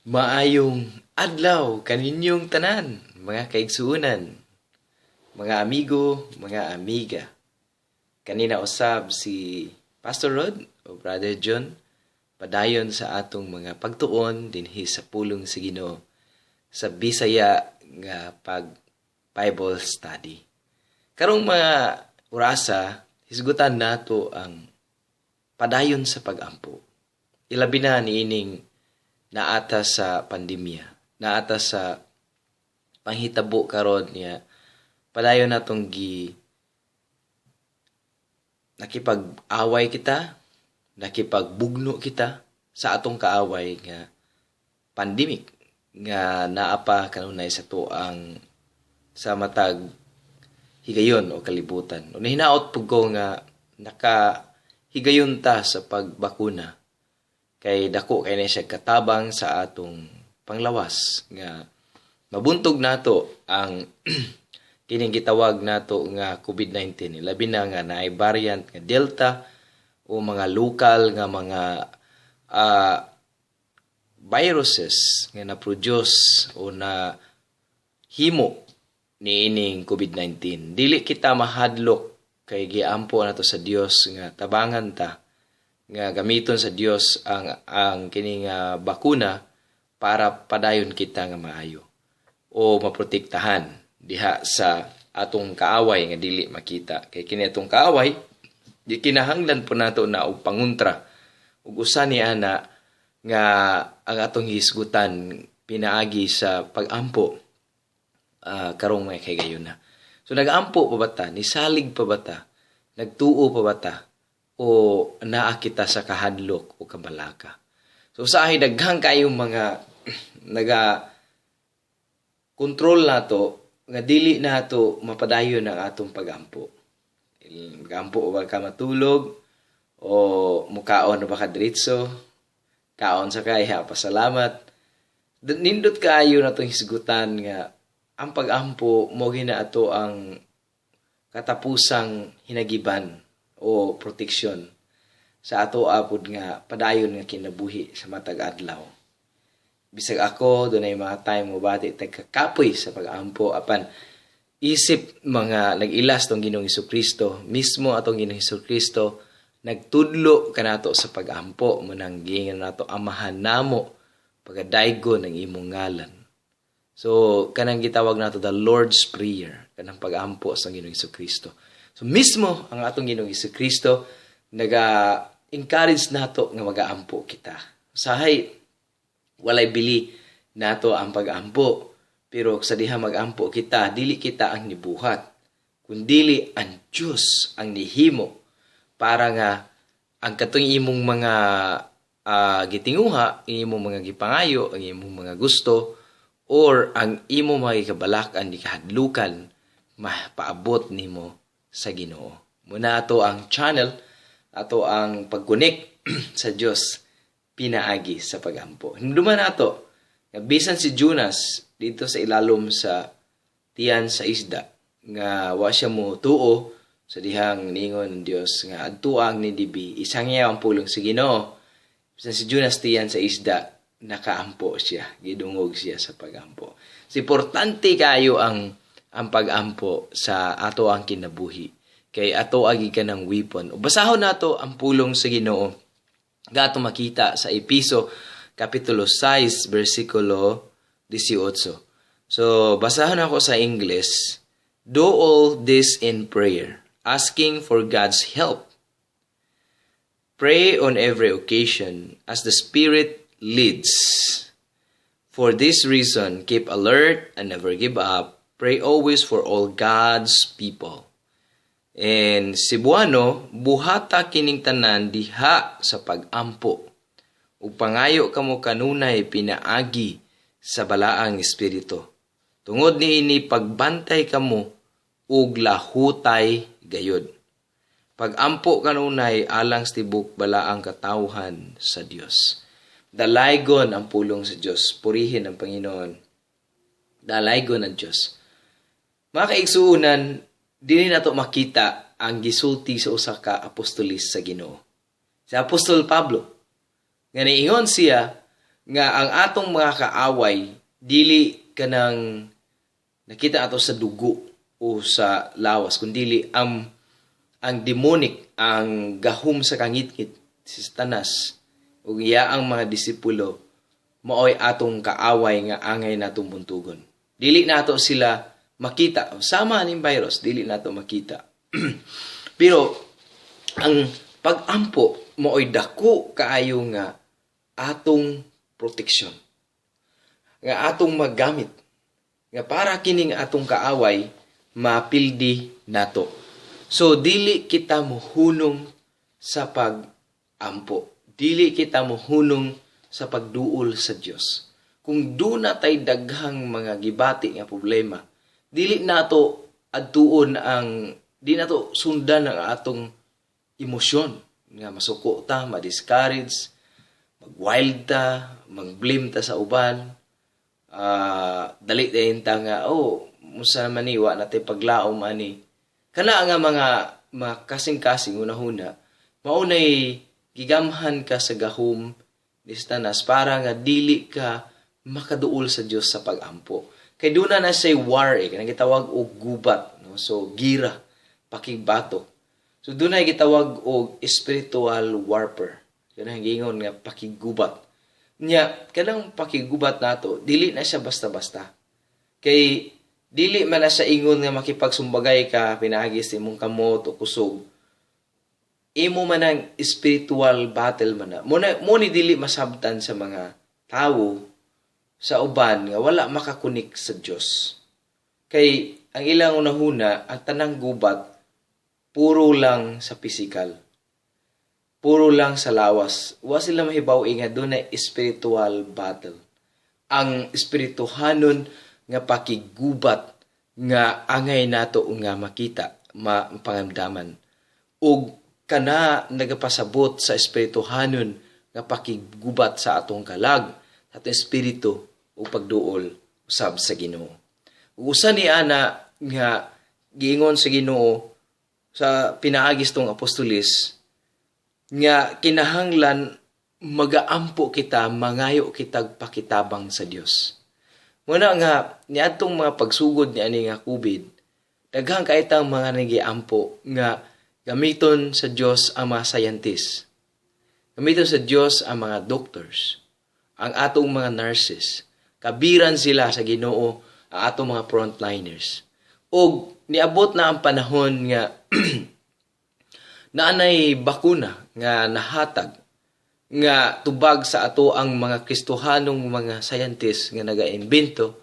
Maayong adlaw kaninyong tanan, mga kaigsuonan, mga amigo, mga amiga. Kanina usab si Pastor Rod o Brother John padayon sa atong mga pagtuon dinhi sa pulong sa Ginoo sa Bisaya nga pag Bible study. Karong mga orasa, hisgutan nato ang padayon sa pagampo. Ilabi na niining naata sa pandemya, naata sa panghitabo karon niya, padayon natong gi nakipag-away kita, nakipagbugno kita sa atong kaaway nga pandemic nga naa pa kanunay sa tuang sa matag higayon o kalibutan. O nahinaot pud ko nga naka higayon ta sa pagbakuna kay dako kay na siya katabang sa atong panglawas nga mabuntog nato ang kining gitawag nato nga COVID-19, labi na nga naay variant nga Delta o mga lokal nga mga viruses nga na-produce o na himo niining COVID-19. Dili kita mahadlok kay giampo nato sa Dios nga tabangan ta nga gamiton sa Dios ang kining bakuna para padayon kita nga maayo o maprotektahan diha sa atong kaaway nga dili makita, kay kini atong kaaway di kinahanglan po nato na og panguntra ug usa ni ana nga ang atong hisgutan pinaagi sa pagampo karong mga kahigayon na. So nagaampo pa ba ta? Nisalig pa ba ta? Nagtuo pa ba ta? O naa kita sa kahadlok o kabalaka? So usahay daghang kayong mga naga kontrol nato nga dili nato mapadayon ang atong pagampo. Gampo ba ka matulog o mukaon ba ka diretso? Kaon sa kaya pasalamat. Nindot kaayo natong hisgutan nga ang pagampo mo gina ato ang katapusang hinagiban o proteksyon sa ato apod nga padayon nga kinabuhi sa matag adlaw. Bisag ako, dunay mga time mo bati tagkakapoy sa pag-ampo, apan isip mga nag-ilas tong Ginoong Kristo, mismo atong Ginoong Kristo nagtudlo kanato sa pag-ampo. Munang giingon nato, "Amahan namo, pagadaygon ang imong ngalan." So kanang gitawag nato the Lord's Prayer, kanang pag-ampo sa Ginoong Kristo. So mismo ang atong Ginoong Kristo naga-encourage nato nga magaampo kita. Usahay walay bili nato ang pag-ampo, pero sa diha magampo kita, dili kita ang nibuhat kundili ang Dios ang nihimo para nga ang katong imong mga gitinguha, ang imong mga gipangayo, ang imong mga gusto or ang imong mga kabalak-an, gikahadlukan, mapaabot nimo sa Ginoo. Muna ato ang channel, ato ang pag-connect sa Dios pinaagi sa pagampo. Hinumduman nato nga bisan si Jonas dito sa ilalom sa tiyan sa isda nga wa siya mo tuo sa dihang ningon ng Dios nga adto ang Nineve, isangyaw ang pulong sa Ginoo. Bisan si Jonas tiyan sa isda, nakaampo siya, gidungog siya sa pagampo. So, importante kayo ang pagampo sa ato ang kinabuhi kay ato agi ka ng weapon. O basahon nato ang pulong sa Ginoo gato makita sa Episo kapitulo 6 bersikulo 18. So basahon ako sa English. "Do all this in prayer, asking for God's help. Pray on every occasion as the Spirit leads. For this reason, keep alert and never give up. Pray always for all God's people." In Cebuano, "Buhata kining tanan diha sa pagampo. Ug pangayo kamo kanunay pinaagi sa balaang espiritu. Tungod niini pagbantay kamo ug lahutay gayud. Pagampo kanunay alang sa tibok balaang katawhan sa Dios." Dalaygon ang pulong sa Dios. Purihin ang Panginoon. Dalaygon ang Dios. Mga kaigsuonan, dili nato makita ang gisulti sa usa ka apostolis sa Ginoo. Si Apostol Pablo. Nga niingon siya Nga ang atong mga kaaway dili kanang nakita ato sa dugo o sa lawas, kundili ang demonic, ang gahom sa kangitngit, si Satanas ug iya ang mga disipulo, maoy atong kaaway nga angay natong buntugon. Dili nato sila makita. Sama ning virus, dili nato makita. Pero ang pag-ampo maoy dako kaayo nga atong proteksyon, nga atong magamit nga para kining atong kaaway mapildi nato. So dili kita mohunong sa pag-ampo. Dili kita mohunong sa pagduol sa Dios. Kung duna tay daghang mga gibati nga problema, dili nato adtuon ang di nato sundan ang atong emosyon nga masuko ta, ma-discourage, mag-wild ta, mag-blame ta sa uban, dali dayon ta nga, "Oh, musa man ni, wa na tay paglaom ani." Kana nga mga kasing-kasing hunahuna, maunay gigamhan ka sa gahom ni Satanas para nga dili ka makaduol sa Dios sa pag-ampo. Kay duna na say war eh, kanang gitawag og gubat, no? So gira, pakigbato. So dunay gitawag og spiritual warfare. Kanang giingon nga pakiggubat. Nya kanang pakiggubat nato, dili na siya basta-basta. Kay dili man na siya ingon nga makipagsumbagay ka pinaagi sa imong kamot o kusog. Imo man ang spiritual battle man na. Mo ni dili masabtan sa mga tawo sa uban nga wala makakunik sa Dios. Kay ang ilang unahuna, ang tanang gubat puro lang sa physical. Puro lang sa lawas. Wa sila mahibaw nga dunay spiritual battle. Ang espirituhanon nga pakiggubat nga angay nato nga makita, mapangamdaman. Ug kana nagapasabot sa espirituhanon nga pakiggubat sa atong kalag, sa atong espiritu ug pagduol usab sa Ginoo. Ug usa ni ana nga giingon sa Ginoo sa pinaagis tong apostolis nga kinahanglan magaampo kita, mangayo kitag pakitabang sa Dios. Muna nga niadtong mga pagsugod ni ani nga COVID, daghang kaitang mga nagiampo nga gamiton sa Dios ang mga scientists. Gamiton sa Dios ang mga doctors, ang atong mga nurses. Kabiran sila sa Ginoo ang atong mga frontliners. Og niabot na ang panahon nga naanay bakuna nga nahatag nga tubag sa ato ang mga Kristohanong mga scientists nga nagaimbento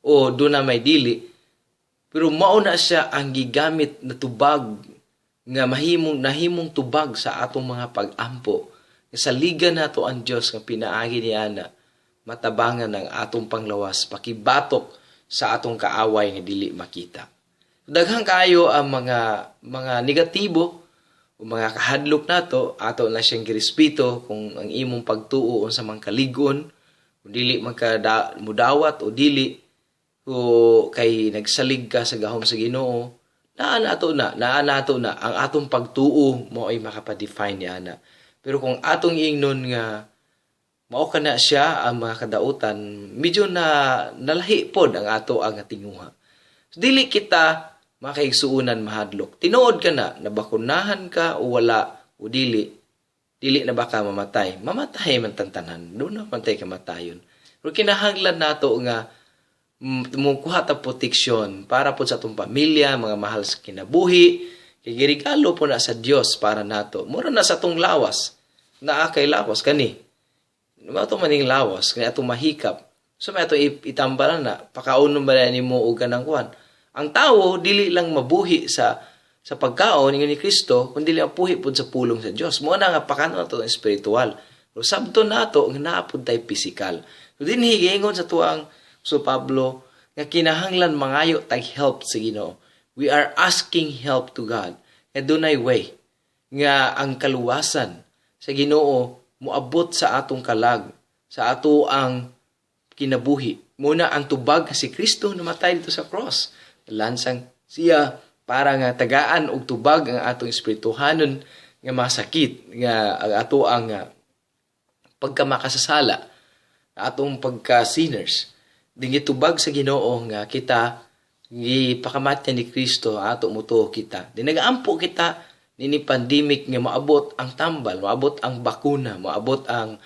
o doon na may dili, pero mao na siya ang gigamit na tubag nga mahimong nahimong tubag sa atong mga pag-ampo. Sa liga nato ang Dios nga pinaagi ni ana matabangan ang atong panglawas pakibatok sa atong kaaway nga dili makita. Daghang kaayo ang mga negatibo o mga kahadlok nato, ato na siyang girespeto kung ang imong pagtuo unsa man kalig-on, kung dili man ka mudawat o dili o kay nagsalig ka sa gahom sa Ginoo, naa nato na ang atong pagtuo mo ay makapa-define ni ana. Pero kung atong ingnon nga mao kana siya ang mga kadautan, medyo na nalahi pod ang ato ang tinguha. So, dili kita, mga kaigsuonan, mahadlok. Tinuod ka na, nabakunahan ka o wala o dili, dili na ba ka mamatay? Mamatay man tantanan. Doon na man tay kamatayon. Pero kinahanglan nato nga mukuha ta proteksyon para po sa atong pamilya, mga mahal sa kinabuhi, kay girigalo po na sa Dios para nato. Mura na sa atong lawas. Naa kay lawas kani. Mao to maning lawas kani atong mahikap. So may ato itambalan na pakaunon ba nimo og kanang kuan. Ang tawo dili lang mabuhi sa pagkaon ingon ni Kristo, kundi mabuhi pud sa pulong sa Dios. Mo na nga pakanon nato ang espiritual. Pero sabto nato nga naa pud tay physical. So dinhi giingon sa tuang so Pablo nga kinahanglan mangayo tag help sa Ginoo. We are asking help to God. Nga dunay way nga ang kaluwasan sa Ginoo moabot sa atong kalag, sa ato ang kinabuhi. Muna ang tubag si Kristo namatay dito sa cross. Lansang siya para nga tagaan og tubag ang atong espirituhanon nga masakit nga ang ato ang pagkamakasasala. Atong pagka sinners. Gitubag sa Ginoo nga kita gipakamatya ni Kristo ato mutuo kita. Di nagaampo kita nini pandemic nga maabot ang tambal, maabot ang bakuna, maabot ang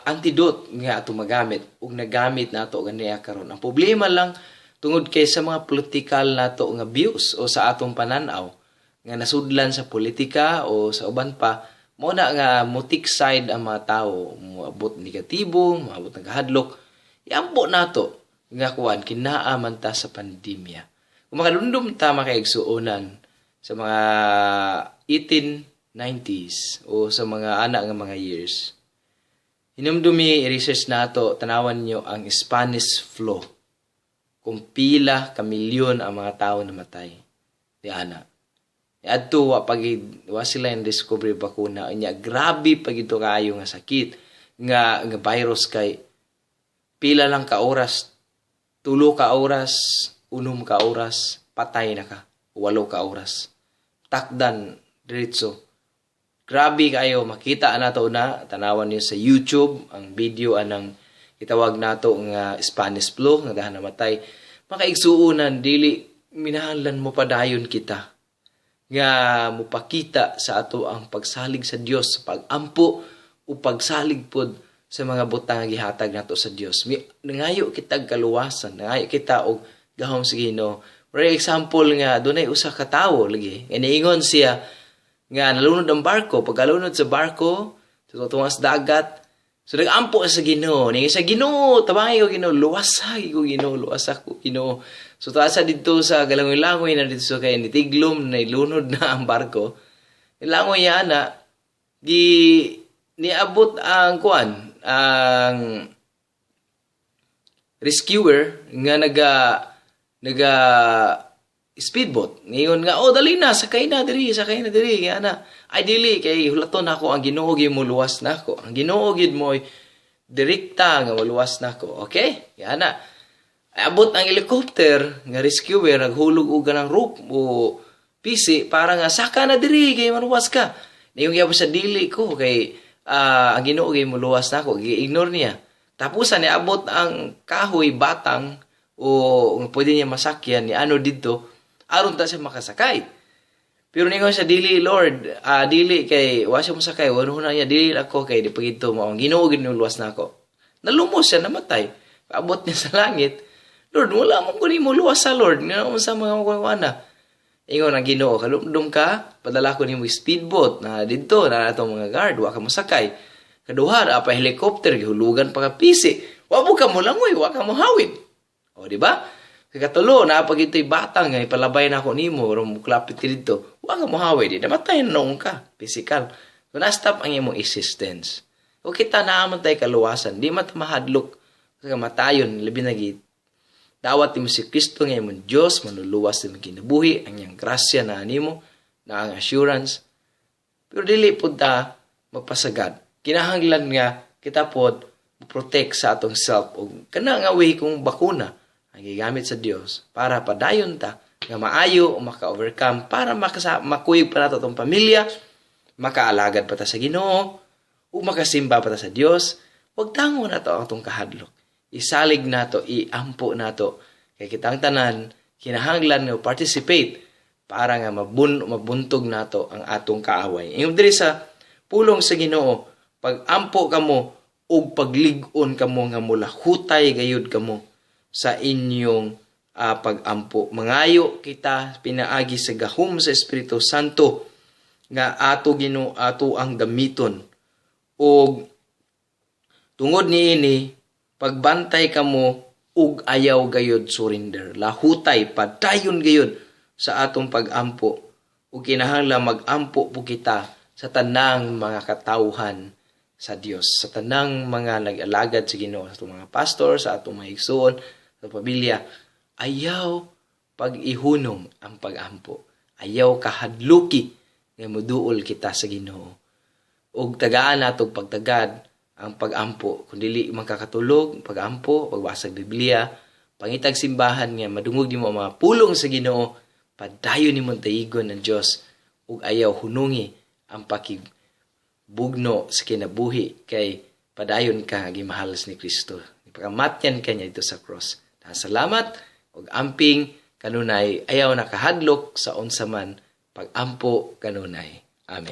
antidote nga ato magamit ug nagamit nato ganiya karon. Ang problema lang, tungod kay sa mga political nato nga views o sa atong pananaw nga nasudlan sa politika o sa uban pa, mo na nga mo-take side ang mga tao, moabot negatibo, moabot nagahadlok. Iampo nato nga kuan, kinaa man ta sa pandemya. Kung makadumdum ta, makaigsuonan, sa mga 1890s o sa mga anak nga mga years, hinumdumi, i-research nato, tanawan nyo ang Spanish flu, kung pila ka milyon ang mga tao namatay di ana. Adto wa pag wa sila yung discovery bakuna nya. Grabe pag ito kaayo nga sakit nga virus kay pila lang ka oras, 3 ka oras, 6 ka oras, patay na ka, 8 ka oras, takdan diretso. Grabe kayo. Makita nato na, tanawan niyo sa YouTube ang video anang gitawag nato nga Spanish flu nga dahan namatay. Makaigsuonan, dili minahanglan mo padayon kita nga mupakita sa ato ang pagsalig sa Dios sa pagampo o pagsalig pod sa mga butang nga gihatag nato sa Dios. Nangayo kita kaluwasan, nangayo kita og gahom sa Ginoo. For example nga dunay usa ka tawo lagi nga niingon siya nga nalunod ang barko. Pagkalunod sa barko tunga sa dagat, so nagampo sa Ginoo. Ningon sa Ginoo, "Tabangi ko, Ginoo, luwasa ko, Ginoo, luwasa ko, Ginoo." So taasa dito sa galangoy-langoy na dito sa kay nitiglom na ilunod na ang barko. Langoy yan na di niabot ang kuan, ang rescuer nga naga naga speedboat. Ngayon nga, "Oh, dali na, sakay na diri, sakay na diri." Nga na, "Ay dili kay hulaton ako ang Ginoo gyud mo luwas nako. Ang Ginoo gyud mo direkta nga maluwas nako." Okay? Nga na. Ay, abot ang helicopter nga rescuer, naghulog og ganang rope o pisi para nga saka na diri kay maluwas ka. Niyon gyapon sa, "Dili ko kay ang Ginoo gyud mo luwas nako." Gi-ignore niya. Tapos ni abot ang kahoy batang o pwede niya masakyan ni ano didto aron ta siya makasakay. Pero ningon siya, "Dili, Lord, dili kay wa siya mosakay, wala na niya, dili ako kay di pagito mo ang Ginoo gyud luwas nako." Nalumos siya, namatay. Abot niya sa langit, "Lord, wala mo ko nimo luwas sa Lord. Nga unsa mga kuana?" Ingon ang Ginoo, "Kalumdum ka, padala ko nimo speedboat na didto na atong mga guard, wa ka mosakay. Kaduha, pa helicopter, gihulugan pa ka pisi. Wa mo ka mo langoy, wa ka mo hawid." O, di ba? Katulo, naa pa ito'y batang nga ipalabay na ako nimo, ron muklapit ka dito. Wa ka mo hawid, di namatay na noon ka, physical. So, na-stop ang imong existence. O kita naa man tay kaluwasan, di man ta mahadlok sa kamatayon, labi na dawat nimo si Kristo nga imong Dios manluluwas sa imong kinabuhi, ang iyang grasya na nimo, na ang assurance. Pero dili pud ta magpasagad. Kinahanglan nga kita pod protect sa atong self ug kana nga way kung bakuna ang gigamit sa Dios para padayon ta nga maayo o maka-overcome para makuyog pa nato atong pamilya, makaalagad pa ta sa Ginoo, ug makasimba pa ta sa Dios. Wag tango nato ang atong kahadlok. Isalig nato, iampo nato. Kay kitang tanan, kinahanglan nga participate para nga mabuntog nato ang atong kaaway. Ingon diri sa pulong sa Ginoo, pag-ampo kamo ug paglig-on kamo nga mulahutay gayud kamo sa inyong pag-ampo. Mangayo kita pinaagi sa gahom sa Espiritu Santo nga ato Ginoo ato ang gamiton. Og tungod niini, pagbantay kamo ug ayaw gayud surrender. Lahutay, padayon gayud sa atong pag-ampo ug kinahanglan mag-ampo po kita sa tanang mga katawhan sa Dios, sa tanang mga nag-alagad sa Ginoo, sa atong mga pastor, sa atong mga igsuon, sa pamilya. Ayaw pag-ihunong ang pag-ampo. Ayaw kahadluki nga moduol kita sa Ginoo. Ug tagaan nato pagtagad ang pag-ampo. Kung dili man kakatulog, pag-ampo, pagbasa sa Biblia, pangitag simbahan nga madungog nimo ang mga pulong sa Ginoo, padayon nimo dayigon ang Dios ug ayaw hunungi ang pakigbugno sa kinabuhi kay Padayon ka nga gimahal ni Kristo. Ipakamatyan ka niya didto sa cross. Salamat ug amping kanunay, ayaw na kahadlok sa unsa man, pag-ampo kanunay. Amen.